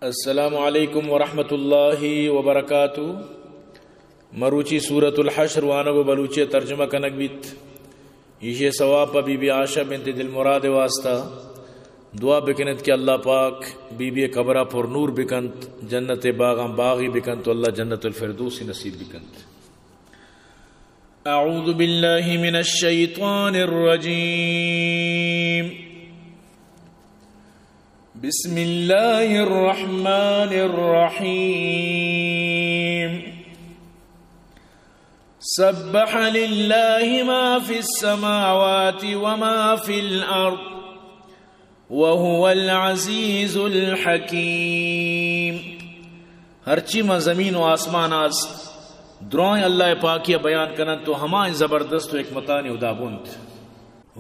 السلام علیکم ورحمۃ اللہ وبرکاتہ۔ مروچی سورۃ الحشر وانگ و بلوچی ترجمہ کنگ بیت۔ ایشی ثواب پہ بی بی عائشہ بنت دلمراد واسطہ۔ دعا بکنت کہ اللہ پاک بی بی قبرہ پر نور بکنت، جنت باغاں باغی بکنت و اللہ جنت الفردوس نصیب بکنت۔ اعوذ باللہ من الشیطان الرجیم۔ بسم الله الرحمن الرحيم. سبح لله ما في السماوات وما في الأرض وهو العزيز الحكيم. ہرچی ماں زمین و آسمان است، درائیں اللہ پاکی بیان کننت و ہمائیں زبردست و حکمتانی ہدا بنت۔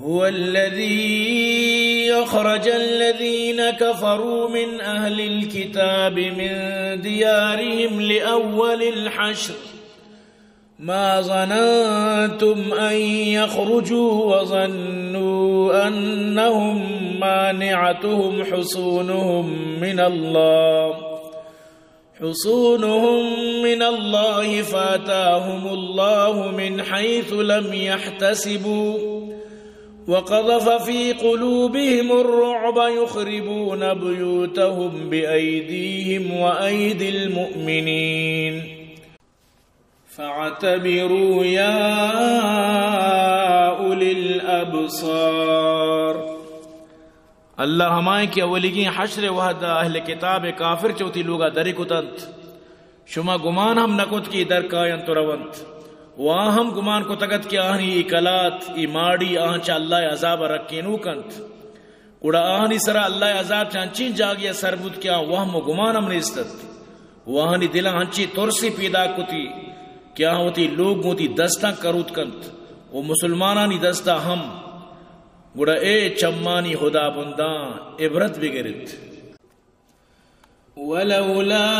هو الذي أخرج الذين كفروا من أهل الكتاب من ديارهم لأول الحشر ما ظننتم أن يخرجوا وظنوا أنهم مانعتهم حصونهم من الله حصونهم من الله فأتاهم الله من حيث لم يحتسبوا وقذف في قلوبهم الرعب يخربون بيوتهم بأيديهم وأيدي المؤمنين فاعتبروا يا أولي الأبصار. اللہ ہمائیں کہ اولیگیں حشر وہد ء اہل کتاب ء کافر چہ وتی لوگا درے کتنت۔ شما گمان ہم نہ کت کہ در کاینت و رونت۔ و آ ہم گمان کتگ ات کہ آہانی اے کلات، اے ماڑی آہاں چہ اللہ ء عذاب ء رکینوک انت۔ گڑا آہانی سرا اللہ ء عذاب چہ انچیں جاگے ء سر بوت کہ آ وہم و گمان ہم نیست ات۔ و آہانی دلاں انچیں ترسے پیداک کتی کہ آہاں وتی لوگ گوں وتی دستاں کروت کنت و مسلمانانی دستا ہم۔ گڑا اے چمانی ہدابنداں عبرت بگرت۔ ولولا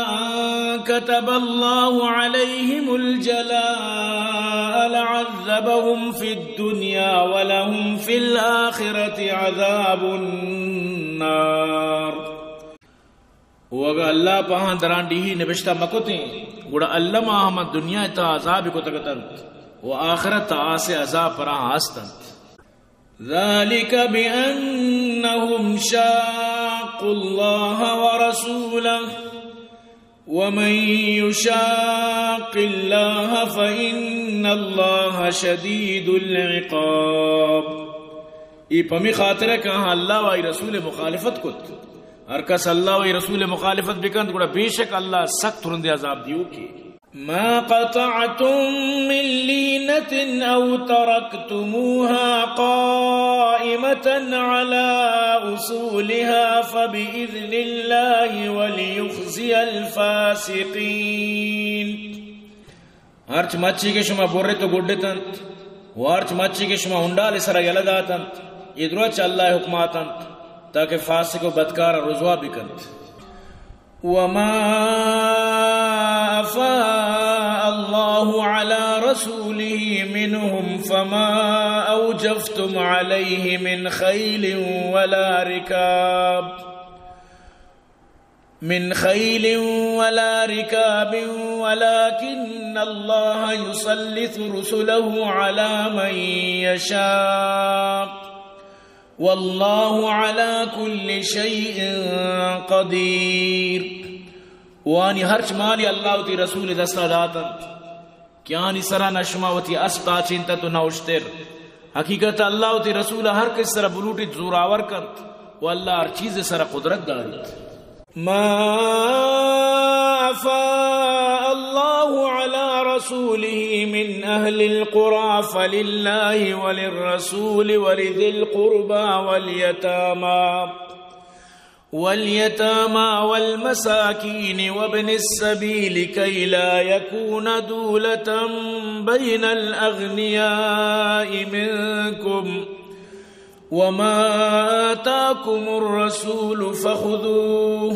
أن كتب الله عليهم الجلاء لعذبهم في الدنيا ولهم في الآخرة عذاب النار. و اگاں اللہ پہ آہاں درانڈیہی نبشتہ مکتیں، گڑا الم آہاں دنیا ء تہا عذاب کتگ اتنت و آخرت ء آس ء عذاب پر آہاں ہست انت۔ ذلك بأنهم شاقوا الله ورسوله ومن يشاق الله فإن الله شديد العقاب. اے پمی خاطر ء کہ آہاں اللہ و آئی رسول ء مخالفت کت۔ ہر کس اللہ و آئی رسول ء مخالفت بکنت، گڑا بے شک اللہ سک ترندیں عذاب دیوکے۔ ما قطعتم من لينة أو تركتموها قائمة على أصولها فبإذن الله وليخزي الفاسقين. ہرچ مچی کہ شما برت و گڈتنت و ہرچ مچی کہ شما ہنڈال سرا یلہ داتنت، اے درچ اللہ حکمات انت تاکہ فاسق و بدکار رسوا بکنت۔ وما أفاء الله على رسوله منهم فما أوجفتم عليه من خيل ولا ركاب، من خيل ولا ركاب ولكن الله يسلط رسله على من يشاء والله على كل شيء قدير. و آنی ہرچ مالی اللہ وتی رسول دستا داتنت کہ آنی سرا نہ شما وتی اسپ تاچینتت و نہ اشتر۔ حقیقت اللہ وتی رسول ہر کس سرا بلوٹیت زوراور کنت و اللہ ہر چیز سرا قدرت داریت۔ ما أفاء الله على رسوله من أهل القرى فلله وللرسول ولذي القربى واليتامى، واليتامى والمساكين وابن السبيل كي لا يكون دولة بين الأغنياء منكم، وما آتاكم الرسول فخذوه،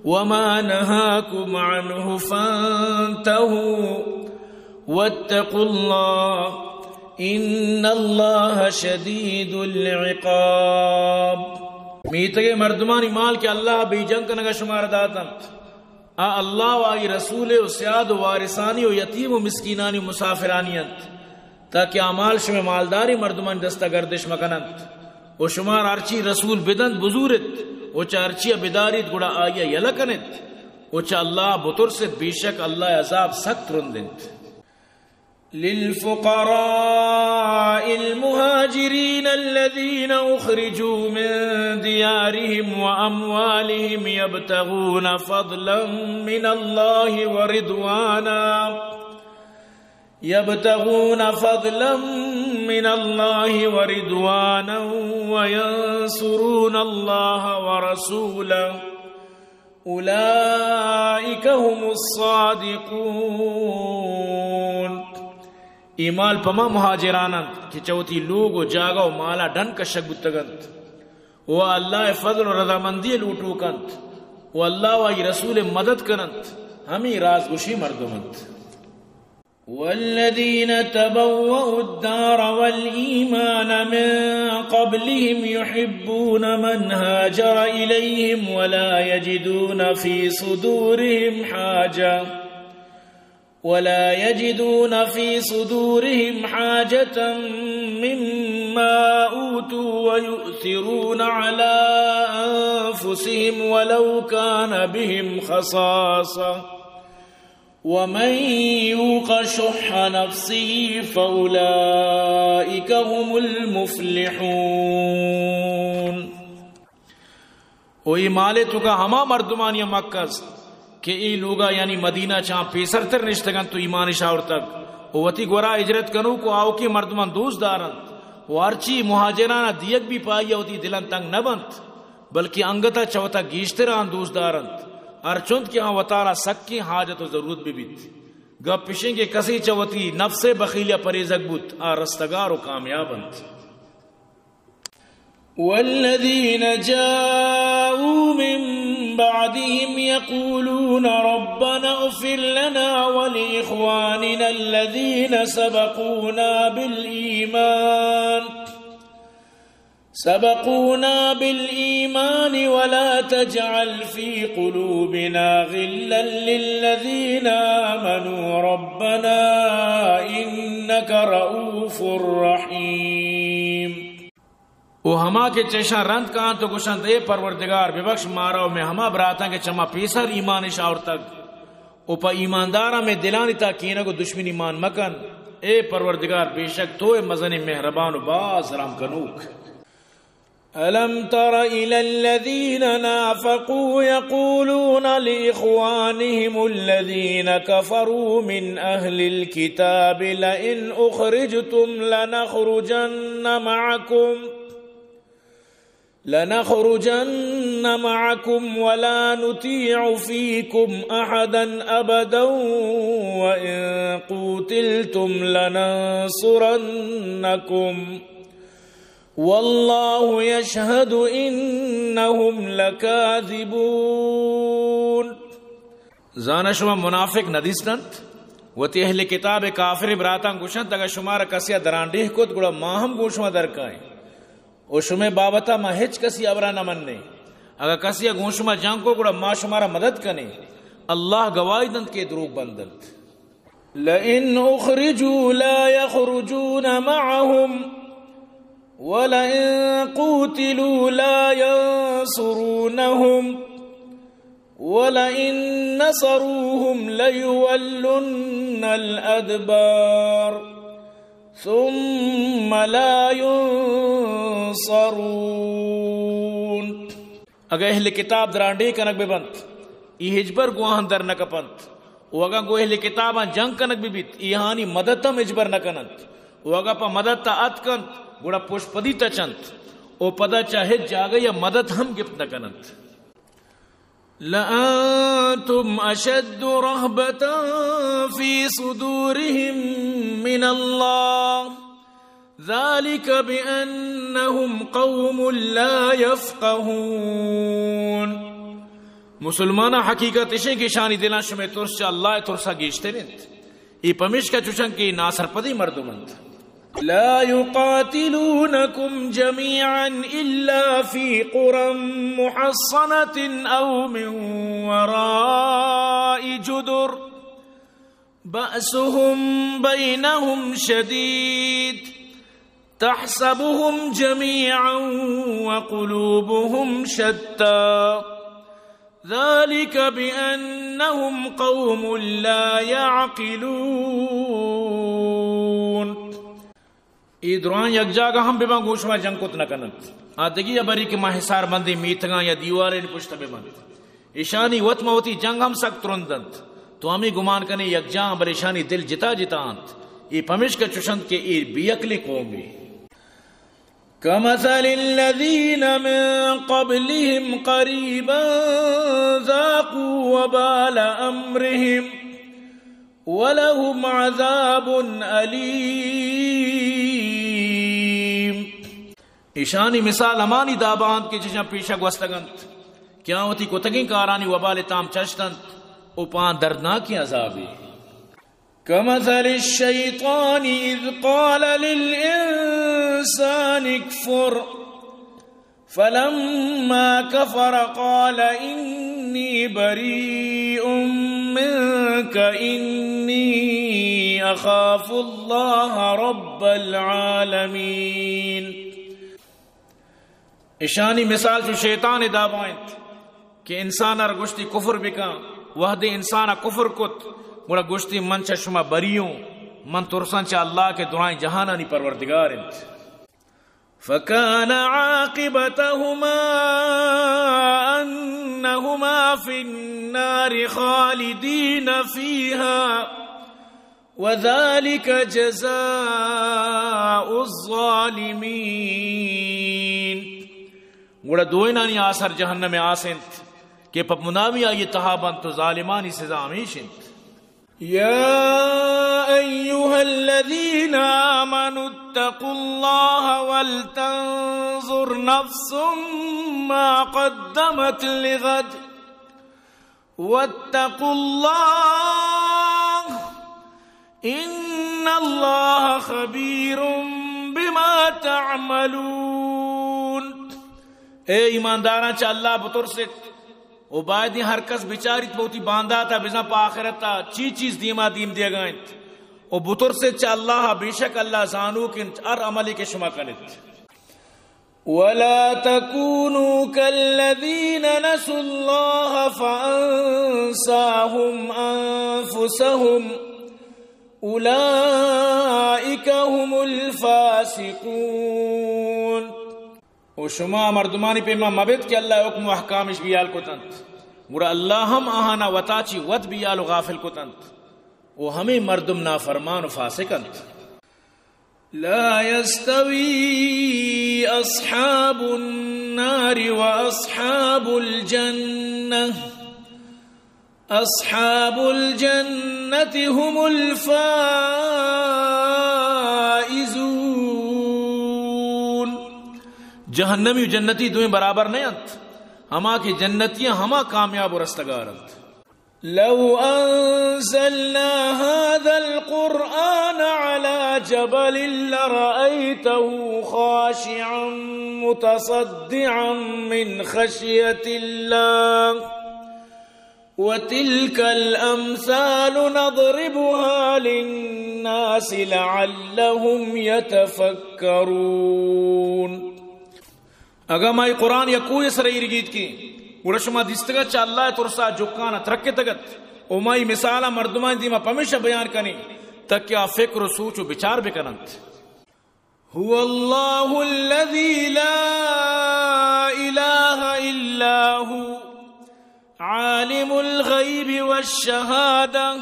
وما نهاكم عنه فانتهوا، واتقوا الله، إن الله شديد العقاب. میتگے مردمانی مال کہ اللہ بیجنگ کنگا شمارا داتنت، آ اللہ و آئی رسولے و سیاد و وارثانی و یتیم و مسکینانی و مسافرانی انت، تاکہ آ مال شمے مالداریں مردمانی دستا گردش مکننت و شمارا ہرچی رسول بدنت بزورت و چہ ہرچیا بداریت گڑا آئیا یلہ کنت و چہ اللہ بترست، بے شک اللہ عذاب سک ترند انت۔ للفقراء المهاجرين الذين أخرجوا من ديارهم وأموالهم يبتغون فضلا من الله ورضوانا، يبتغون فضلا من الله ورضوانا وينصرون الله ورسوله، أولئك هم الصادقون۔ اے مال پما مہاجران انت کہ چہ وتی لوگ و جاگہ و مالا ڈن کشگ بوتگ انت و اللہ ء فضل و رضامندی ء لوٹوک انت و اللہ و آئی رسول ء مدد کن انت، ہمے راز گوشیں مردم انت۔ والذين تبوأوا الدار والإيمان من قبلهم يحبون من هاجر إليهم ولا يجدون في صدورهم حاجة، ولا يجدون في صدورهم حاجة مما أوتوا ويؤثرون على أنفسهم ولو كان بهم خصاصة، ومن يوق شح نفسه فأولئك هم المفلحون۔ و اے مالے توکا ہما مردمانی ہم حق است کہ اے لوگا یعنی مدینہ چاں پیسرتر نشتگ انت و ایمانش آورتگ و وتی گورا ہجرت کنوک و آؤکیں مردمان دوست دارنت و ہرچی مہاجرانا دیگ بی پہ آئیا وتی دلان تنگ نہ بنت، بلکہ انگتا چہ وتا گیشتر آن دوست دارنت، ہرچنت کہ آں وتارا سکیں حاجت و ضرورت بہ بیت۔ گپ اشیں کہ کسے چہ وتی نفس ء بخیلیا پریزگ بوت، آ رستگار و کامیاب انت۔ والذين جاءوا من بعدهم يقولون ربنا اغفر لنا ولإخواننا الذين سبقونا بالإيمان، سبقونا بالإيمان ولا تجعل في قلوبنا غلا للذين آمنوا ربنا إنك رءوف رحيم۔ و ہما کہ چشاں رند کانت و گوشنت، اے پروردگار، ببخش مارا و مئے ہما براتاں کہ چما پیسر ایمانش آورتگ و پہ ایمانداراں مئے دلانی تہا کینگ و دشمنی مان مکن۔ اے پروردگار، بے شک تو ئے مزنیں مہربان و باز رحم کنوک۔ ألم تر إلى الذين نافقوا يقولون لإخوانهم الذين كفروا من أهل الكتاب لئن أخرجتم لنخرجن معكم، لنخرجن معكم ولا نطيع فيكم أحدا أبدا وإن قوتلتم لننصرنكم والله يشهد إنهم لكاذبون۔ زانا شما منافق ندیستنت؟ وتی اہل کتاب کافر براتاں گوشنت، اگر شمارا کسیا درانڈیہ کت، گڑا ما ہم گوں شما درکائیں و شمئے بابتا ما ہچ کسی ہبرا نہ منیں۔ اگر کسیا گوں شما جنگ کو، گڑا ما شمارا مدد کنیں۔ اللہ گواہی دنت کہ دروگ بندنت۔ لئن أخرجوا لا يخرجون معهم ولئن قوتلوا لا ينصرونهم ولئن نصروهم ليولن الأدبار ثم لا ينصرون۔ اگہ اہل کتاب درانڈیہ کنگ بہ بنت، ای ہچبر گواہاں در نہ کپنت۔ و اگاں گوں اہل کتاباں جنگ کنگ بہ بیت، ایہانی مدد ہم ہچبر نہ کننت۔ و اگاں پہ مدد تا اتکنت، گڑا پشپدی تچنت و پدا چہ ہچ جاگہ یا مدد ہم گپت نہ کننت۔ لأنتم أشد رهبة في صدورهم من الله ذلك بأنهم قوم لا يفقهون۔ مسلماناں حقیقت اشیں کہ اشانی دلاں شمئے ترس چہ اللہ ء ترسا گیشتر انت۔ اے پمیشکا چوشن کہ اے ناسرپدیں مردم انت۔ لا يقاتلونكم جميعا إلا في قرى محصنة أو من وراء جدر بأسهم بينهم شديد تحسبهم جميعا وقلوبهم شتى ذلك بأنهم قوم لا يعقلون. اے درائیں یک جاگہ ہم بباں گوں شما جنگ کت نہ کننت. آ دگہ ہبرے کہ ماں حصار بندیں میتگاں یا دیوالانی پشت ببنت. ایشانی وت ماں وتی جنگ ہم سک ترند انت. تو ہمے گمان کنے یکجاہ آں، بلے ایشانی دل جتا جتا انت. اے پمیشکا چش انت کہ اے بے عقلیں قومے. كمثل الذين من قبلهم قريبا ذاقوا وبال أمرهم ولهم عذاب أليم. ایشانی مثال ہمانی دابا انت کہ چشاں پیشا گوستگ انت، کہ آ وتی کتگیں کارانی وبال تام چشت انت و پہ آں دردناکیں عذابے. كمثل الشيطان إذ قال للإنسان اكفر فلما كفر قال إني بريء منك إني أخاف الله رب العالمين. اشانی مثال چو شیطان دابا انت کہ انسان ء گوشتی کفر بکن، وہدے انسان ء کفر کت، گڑا گوشتی من چہ شما بری اوں، من ترساں چہ اللہ کہ درائیں جہانانی پروردگار انت. فكان عاقبتهما أنهما في النار خالدين فيها وذلك جزاء الظالمين. گڑا دوئینانی آسر جہنم آس انت کہ پہ منامی آئی تہا بنت و ظالمانی سزا ہمیش انت. يا أيها الذين آمنوا اتقوا الله ولتنظر نفس ما قدمت لغد واتقوا الله إن الله خبير بما تعملون. اے ایمانداراں، چہ اللہ بترست و بائدیں ہر کس بچاریت بہ وتی باندات ء بزاں پہ آخرت ء چی چیز دیما دیم دیگا انت و بترست چہ اللہ ء، بے شک اللہ زانوک انت ہر عملے کہ شما کنت. ولا تكونوا كالذين نسوا الله فأنساهم أنفسهم أولئك هم الفاسقون. و شما مردمانی پیما مبت کہ اللہ حکم و احکامش بیال کتنت، گڑا اللہ ہم آہانا وتا چی وت بیال و غافل کتنت، و ہمے مردم نافرمان و فاسق انت. لا يستوي أصحاب النار وأصحاب الجنة، أصحاب الجنة هم الفائزون. جہنمی و جنتی دوئیں برابر نہ انت، ہما کہ جنتی ہما کامیاب و رستگار انت. لو أنزلنا هذا القرآن على جبل لرأيته خاشعا متصدعا من خشية الله وتلك الأمثال نضربها للناس لعلهم يتفكرون. اگاں ما اے قرآن یک کوہ ء سر ء ایرگیت کہ گڑا شما دیستگ ات چہ اللہ ء ترسا جکان ء ترکتگ ات، و ما اے مثالاں مردمانی دیما پمیشا بیان کنیں تاکہ آ فکر و سوچ و بچار بکن انت. هو الله الذي لا إله إلا هو عالم الغيب والشهادة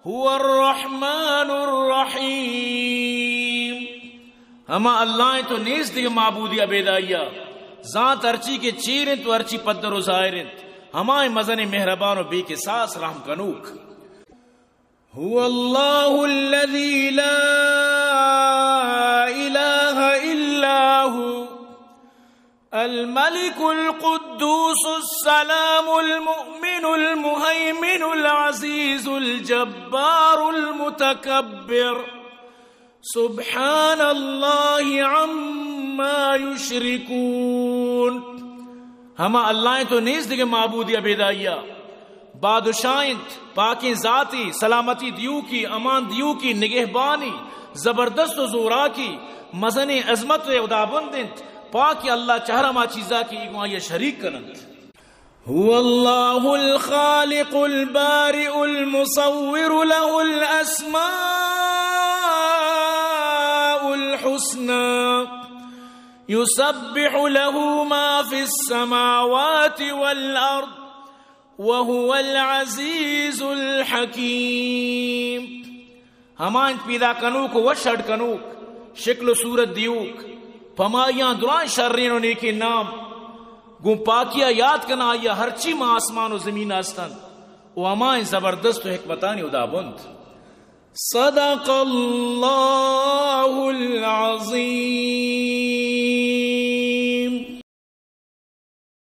هو الرحمن الرحيم. ہما اللہ انت و نیست دگہ معبودی ابیدائیا، زانت ہرچی کہ چیر انت و ہرچی پدر و ظاہر انت، ہمائیں مزنیں مہربان و بے کساس رحم کنوک. هو الله الذي لا إله إلا هو الملك القدوس السلام المؤمن المهيمن العزيز الجبار المتكبر سبحان اللہ عما یشرکون۔ ہما اللہ انت و نیست دگہ معبودے ابیدائیا۔ بادشاہ انت، پاکیں ذاتی، سلامتی دیوکی، امان دیوکی، نگہبانی، زبردست و زوراکی، مزنیں عظمت و ہدابند انت۔ پاک اللہ چہ ہر ہما چیزا کہ اے گوں آئی شریک کننت۔ هو الله الخالق البارئ المصور، له الأسماء الحسنى، يسبح له ما في السماوات والأرض، وهو العزيز الحكيم۔ ہما انت پیدا کنوک و وش اڈ کنوک، شکل و صورت دیوک، پمائیاں درائیں شرین و نیکیں نام۔ گوں پاکیا یات کنا آئیا ہرچی ماں آسمان و زمین استنت، و ہما انت زبردست و حکمتانی ہدابند۔ صدق اللہ العظیم۔